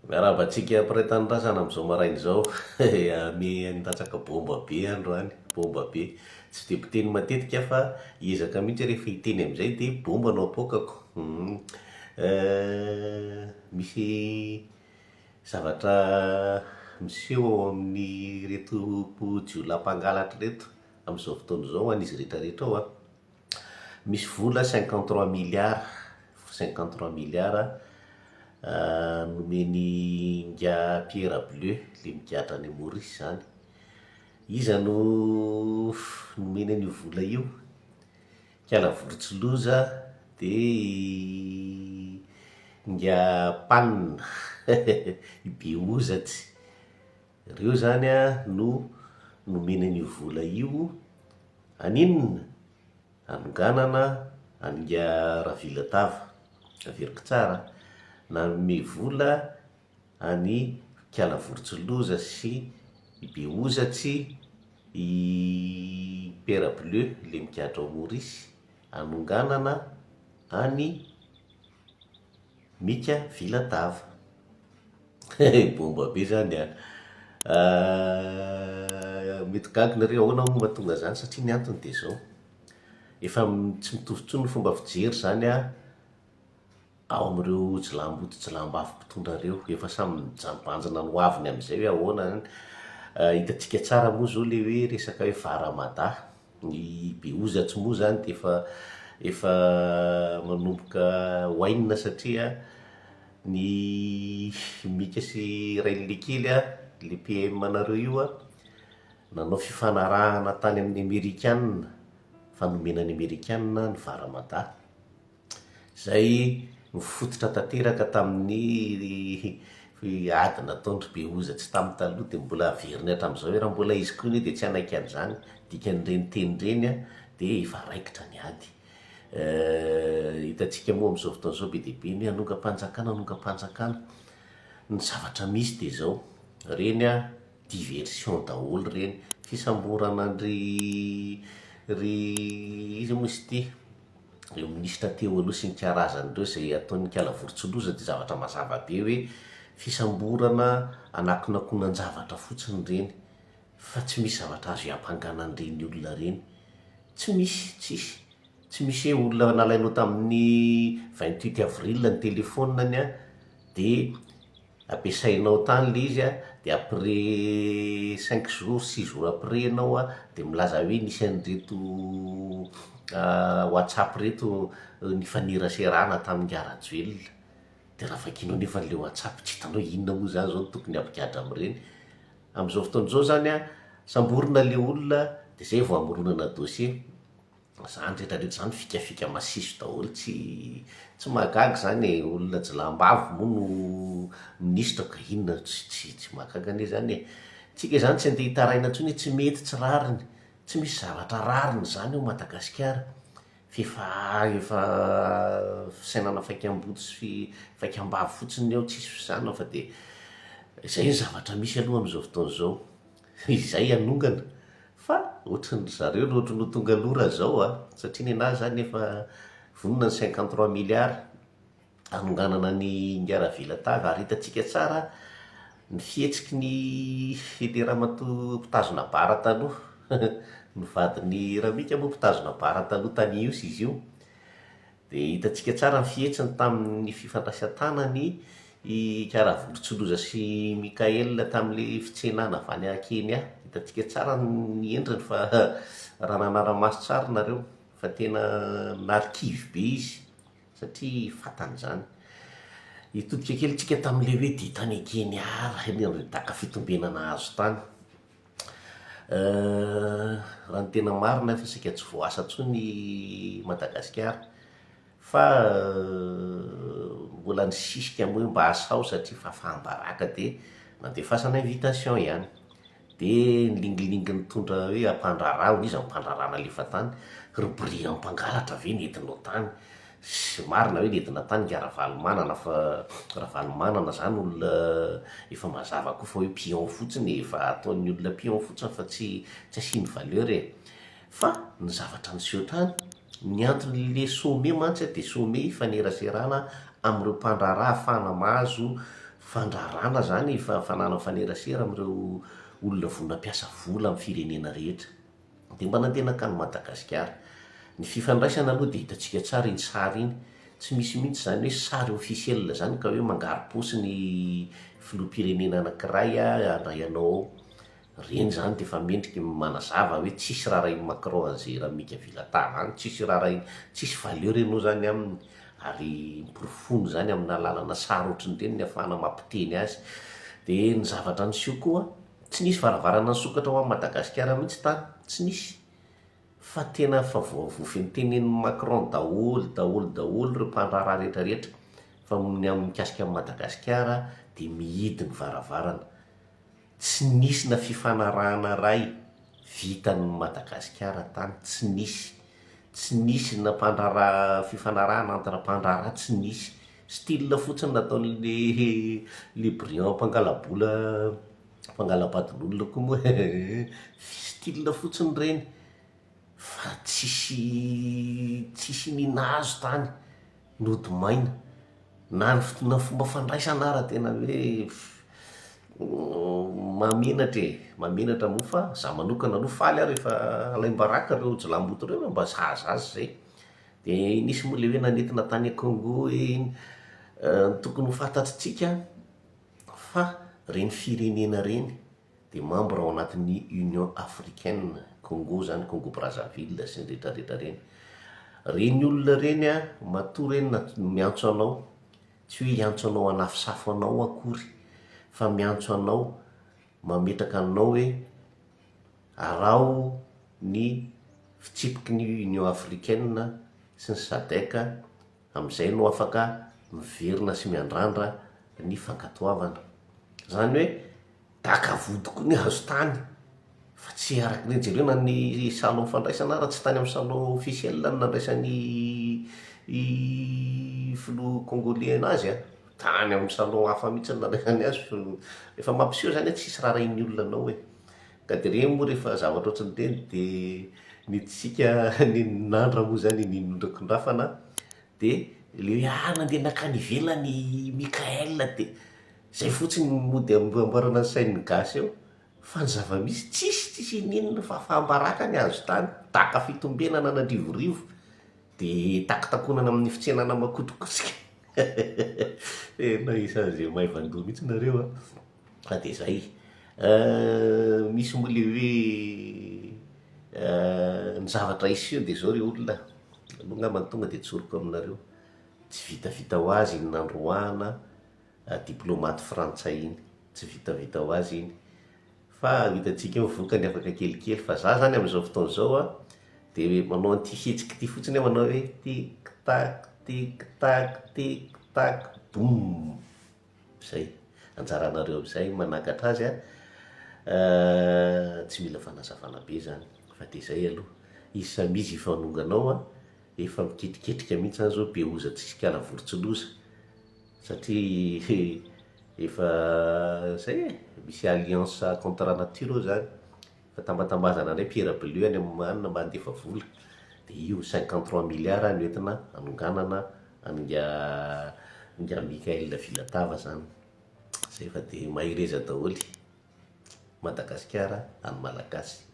Miarahaba antsika mpiray tanindrazana amin'izao maraina izao. Ame nilatsaka bomba be androany, bomba be. Tsy dia mpiteny matetika aho fa hiezaka mihitsy rehefa hiteny amin'izay dia bomba no apoakako. Misy zavatra miseho ao amin'ireto jiolahy mpangalatra ireto amin'izao fotoana izao ho an'izy rehetra rehetra ao an. Misy vola 53 milliards, 53 milliards nomen'i Ingahy Pierre Bleu, le migadra any Maurice zany. Iza no nomeny an'io vola io? Ikala Vorotsiloza de i Ingahy Pan, i Behozatsy. Reo zany no nomeny an'io vola io haninona? Hanonganana an'ingahy Ravilatava. Averiko tsara an! Nanome vola an'i Ikala Vorotsiloza sy i Behozatsy i Père Bleu le migadra ao Maurice hanonganana an'i Mika Vilatava. Hehe, bomba be zany an! Mety gaga nareo ahoana moa mahatonga an'izany satria ny antony dia izao, efa tsy mitovy intsony ny fomba fijery izany an ao amin'ireo jiolahimboto jiolahim-bavy mpitondra ireo, efa samy mibanjina ny ho aviny amin'izay hoe ahoana an, hitantsika tsara moa izao ilay hoe resaka hoe vara mada, Ny behozatsy moa zany dia efa efa manomboka oainina satria ny Mika sy Rainilekely a, le PM nareo io a, nanao fifanarahana tany amin'ny amerikana fa nomena ny amerikana ny vara mada. Izay nifototra tanteraka tamin'ny ady nataon-dry Behozatsy tamin'ny taloha dia mbola averiny hatramin'izao hoe raha mbola izy koa anie dia tsy hanaiky an'izany, dikan'ireny teny ireny dia efa raikitra ny ady. Hitantsika moa amin'izao fotoana izao be dia be ny hoe hanongam-panjakana, hanongam-panjakana. Ny zavatra misy dia izao, ireny diversion daholo ireny, fisamborana an-dry ry iza moa izy ity? ireo minisitra teo aloha sy ny karazany ireo izay ataon'ny Ikala Vorotsiloza dia zavatra mazava be hoe fisamborana anakonakonan-javatra fotsiny ireny fa tsy misy zavatra azo iampangana an'ireny olona ireny. Tsy misy, tsisy. Tsy misy hoe olona nalainao tamin'ny 28 avril ny telefaoniny an, dia Ampiasainao tany le izy a, de après cinq jours, six jours après ianao a, de milaza hoe nisy an'ireto whatsapp reto nifaneraserana tamin'ingahy Rajoelina, de raha vakianao nefa le whatsapp tsy hitanao hoe inona moa zany zao no tokony hampigadra amin'ireny. Amin'izao fotoana izao zany a, samborina le olona de zay vao hamoronana dossier. Zany rehetra rehetra zany fikafika masiso daholo tsy tsy mahagaga zany e, olona jilambavy moa no minisitra ka inona tsy tsy tsy mahagaga anie zany e, tsika zany tsy andeha hitaraina intsony hoe tsy mety tsy rariny, tsy misy zavatra rariny zany ao Madagasikara f'efa efa fisainana faikam-body sy faikam-bavy fotsiny ny ao tsisy fisainana fa de zay ny zavatra misy aloha amin'izao fotoana izao. Izay hanongana fa ohatry ny ry zareo no ohatry ny ho tonga aloha raha izao a! satria nenaha izany efa vonona ny 53 milliards hanonganana an'i Ingahy Ravelatava ary hitantsika tsara ny fihetsiky ny ilay ramatoa mpitazona bar taloha, ny vadin'i Ramika moa mpitazona bar taloha tany Ihosy izy io. Dia hitantsika tsara ny fihetsiny tamin'ny fifandraisan-tanany i Karavolontsiloza sy Mickaël tamin'ilay fitsenana avy any Kenya. Hitantsika tsara ny endriny fa raha nanara-maso tsara nareo fa tena narikivy be izy satria fantany izany. Hitodika kely tsika tamin'ilay hoe dia tany Kenya raha ny daka fitombenana azo tany. Raha ny tena marina efa saika tsy voaasa intsony i Madagasikara fa mbola nisisika moa hoe mba asao satria fahafaham-baraka dia nandefasana invitation ihany. Dia nilingilingy nitondra hoe ampandraharaha hono, iza no mpandraharaha nalefa tany? Ry Briand mpangalatra ve nentinao tany? Tsy marina hoe nentina tany nga Ravalomanana fa Ravalomanana zany olona efa mazava koa fa hoe pion fotsiny e, efa ataon'ny olona pion fotsiny fa tsy tsy asiany valeur e. Fa ny zavatra niseho tany, ny anton'le sommet mantsy dia sommet ifaneraserana amin'ireo mpandraharaha ahafahana mahazo Fandrarana izany fananana mifanerasera amin'ireo olona vonona hampiasa vola amin'ny firenena rehetra. Dia mba nandeha nankany Madagasikara. Ny fifandraisana aloha dia hitantsika tsara iny sary iny. Tsy misy mihitsy izany hoe sary officiel izany ka hoe mangaro-paosy ny filoham-pirenena anankiray handray anao ao. Ireny izany dia efa mendrika ny manazava hoe tsisy raharahian'i Macron an'izay Ramika Villatava any, tsisy raharahiany, tsisy valeur ianao izany aminy. Ary porofoiny izany amina alalana sary ohatran'ireny ny ahafahana mampiteny azy. Dia ny zavatra niseho koa, tsy nisy varavarana nisokatra ho an'i Madagasikara mihitsy tany, tsy nisy. Fa tena efa voafenitenin'i Macron daholo daholo daholo ireo mpandraharaha rehetra rehetra fa ny amin'ny mikasika an'i Madagasikara dia mihidy ny varavarana. Tsy nisy na fifanarahana iray vitan'i Madagasikara tany, tsy nisy. Tsy nisy na mpandraharaha, fifanarahana entre mpandraharaha tsy nisy. Style fotsiny nataon'le le Briand mpangala-bola, mpangala-badin'olona koa moa e, style fotsiny ireny fa tsisy tsisy nina azo tany. Nody maina. Na ny na fomba fandraisana ara tena hoe mahamenatra e, mahamenatra moa fa za manokana aloha faly aho rehefa alaim-baraka ireo jiolahimboto ireo fa mba sahaza azy izay. Dia nisy moa ilay hoe nanentina tany Congo hoe iny, ny tokony ho fantatritsika fa ireny firenena ireny dia membre ao anatin'ny Union Africaine, Congo zany, Congo Brazzaville sy ny rehetra rehetra reny. Reny olona reny an, matoa reny miantso anao, tsy hoe hiantso anao hanafosafo anao akory, fa miantso anao mametraka anao hoe araho ny fitsipiky ny Union Africaine sy ny Sadec, amin'izay ianao afaka miverina sy miandrandra ny fankatoavana. Izany hoe Daka vody koa ny azo tany fa tsy araka ny jereo na ny salon fandraisana ara tsy tany amin'ny salon officiel no nandraisan'ny i filoha congolais anazy a, tany amin'ny salon hafa mihitsy no nandraisany azy fa efa mampiseho zany hoe tsisy raharahian'ny olona anao e, ka de reny moa rehefa zavatra ohatran'ireny de ny antsika ny nandra moa zany ny nondrakondrafana de le hoe ah nandeha nankany ivelany i Mickaël de Zay fotsiny no mody amboarana ny sain'ny gasy eo fa ny zava-misy tsisy tsisy ininona fahafaham-baraka ny azo tany, daka fitombenana an'Andrivorivo de takotakonana amin'ny fitsenana makotrokotroka tena isan'izay maivan-doha mihitsy nareo a! Fa de zay, misy moa le hoe ny zavatra hiseho de zao ry olona, aleo angamba tonga de tsoriko aminareo, tsy vitavita ho azy iny nandroahana diplaomaty frantsay iny, tsy vitavita ho azy iny fa ho hitantsika eo ny vokany afaka kelikely fa za zany amin'izao fotoana izao an de manao an'ity hetsika ity fotsiny aho manao hoe tic tac tic tac tic tac boum! zay, anjaranareo amin'izay manakatra azy an, tsy mila fanazavana be zany fa de zay aloha, izy samy izy hifanongana ao an, efa miketriketrika mihitsy zany zao be hoza tsisy kala vorontsiloza. Satria efa zay e, misy alliance contre nature ao zany, efa tambatambazana indray Pierre Bleu any amin'ny anona mba handefa vola, dia io 53 milliards no entina hanonganana an'inga ingahy Mickaël Villatava zany, zay fa dia mahereza daholo, Madagasikara an'ny Malagasy.